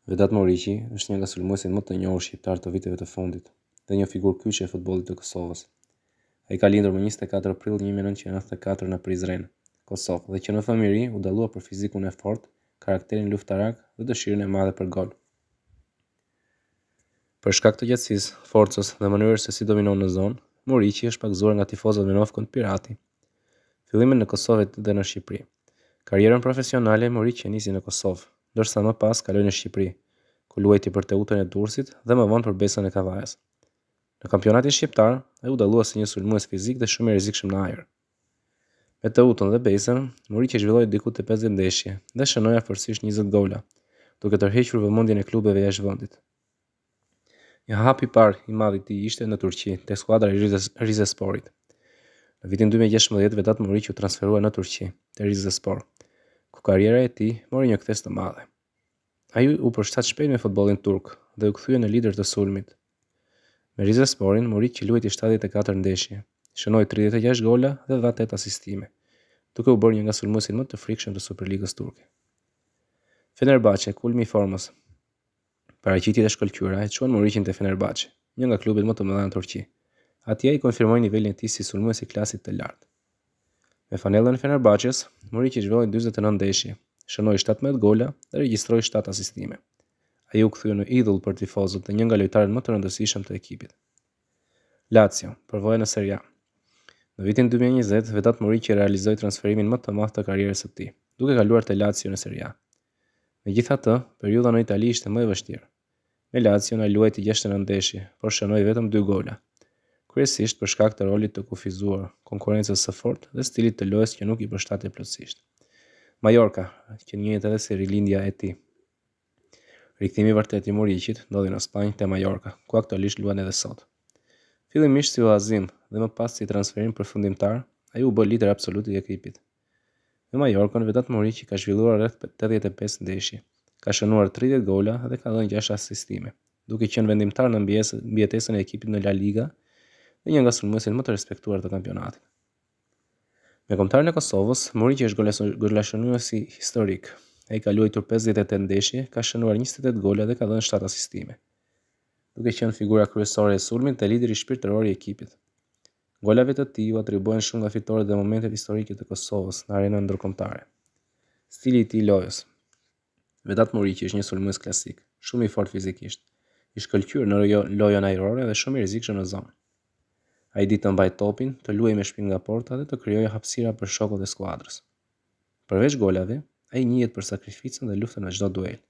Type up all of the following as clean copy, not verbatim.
Vedat Muriqi është një nga sulmuesit më të njohur shqiptarë të viteve të fundit dhe një figurë kyçe e futbollit të Kosovës. Ai ka lindur më 24 prill 1994 në Prizren, Kosovë dhe që në fëmijëri u dallua për fizikun e fortë, karakterin luftarak dhe dëshirën e madhe për gol. Për shkak të gjatësisë, forcës dhe mënyrës se si dominon në zonë, Muriqi është pagëzuar nga tifozët me nofkën Pirati. Fillimet në Kosovë dhe në Shqipëri. Karrierën profesionale Muriqi e nisi në Kosovë, ndërsa më pas kaloi në Shqipëri, ku luajti për Teutën e Durrësit dhe më vonë për Besën e Kavajës. Në kampionatin shqiptar, ai u dallua si një sulmues fizik dhe shumë i rrezikshëm në ajër. Me Teutën dhe Besën, Muriqi zhvilloi diku te 50 ndeshje dhe shënoi afërsisht 20 gola, duke tërhequr vëmendjen e klubeve jashtë vendit. Një hap i parë i madh i tij ishte në Turqi, te skuadra e Rizesporit. Në vitin 2016, Vedat Muriqi u transferua në Turqi, te Rizespor, ku karriera e tij mori një kthesë të madhe. Ai u përshtat shpejt me futbollin turk dhe u kthye në lider të sulmit. Me Rizesporin, Muriqi luajti 74 ndeshje, shënoi 36 gola dhe dha 8 asistime, duke u bërë një nga sulmuesit më të frikshëm të Superligës turke. Fenerbahçe, kulmi i formës. Paraqitjet e shkëlqyera e çuan Muriqin te Fenerbahçe, një nga klubet më të mëdha në Turqi. Atje ai konfirmoi nivelin e tij si sulmues i klasit të lartë. Me fanellën e Fenerbahçes, Muriqi zhvilloi 49 ndeshje, shënoi 17 gola dhe regjistroi 7 asistime. Ai u kthye në idhull për tifozët dhe një nga lojtarët më të rëndësishëm të ekipit. Lazio, përvoja në Serie A. Në vitin 2020, Vedat Muriqi realizoi transferimin më të madh të karrierës së tij, duke kaluar te Lazio në Serie A. Megjithatë, periudha në Itali ishte më e vështirë. Me Lazion ai luajti 69 ndeshje, por shënoi vetëm 2 gola. Kryesisht për shkak të rolit të kufizuar, konkurrencës së fortë dhe stilit të lojës që nuk i përshtatej plotësisht. Mallorca, që njihet edhe si rilindja e tij. Rikthimi i vërtetë i Muriqit ndodhi në Spanjë te Mallorca, ku aktualisht luan edhe sot. Fillimisht si huazim dhe më pas si transferim përfundimtar, ai u bë lider absolut i ekipit. Me Mallorcën, Vedat Muriqi ka zhvilluar rreth 85 ndeshje, ka shënuar 30 gola dhe ka dhënë 6 asistime, duke qenë vendimtar në mbijetesën e ekipit në La Liga dhe një nga sulmuesit më të respektuar të kampionatit. Me kombëtaren e Kosovës, Muriqi është golashënuesi historik. Ai ka luajtur 58 ndeshje, ka shënuar 28 gola dhe ka dhënë 7 asistime, duke qenë figura kryesore e sulmit dhe lideri shpirtëror i ekipit. Golave të tij u atribuohen shumë nga fitoret dhe momentet historike të Kosovës në arenën ndërkombëtare. Stili i tij i lojës. Vedat Muriqi është një sulmues klasik, shumë i fortë fizikisht, i shkëlqyer në lojën ajrore dhe shumë i rrezikshëm në zonë. Ai di të mbajë topin, të luajë me shpinë nga porta dhe të krijojë hapësira për shokët e skuadrës. Përveç golave, ai njihet për sakrificën dhe luftën në çdo duel.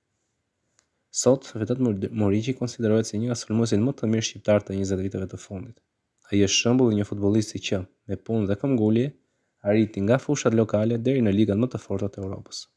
Sot, Vedat Muriqi konsiderohet si një nga sulmuesit më të mirë shqiptarë të 20 viteve të fundit. Ai është shembull i një futbollisti që, me punë dhe këmbëngulje, arriti nga fushat lokale deri në ligat më të forta të Europës.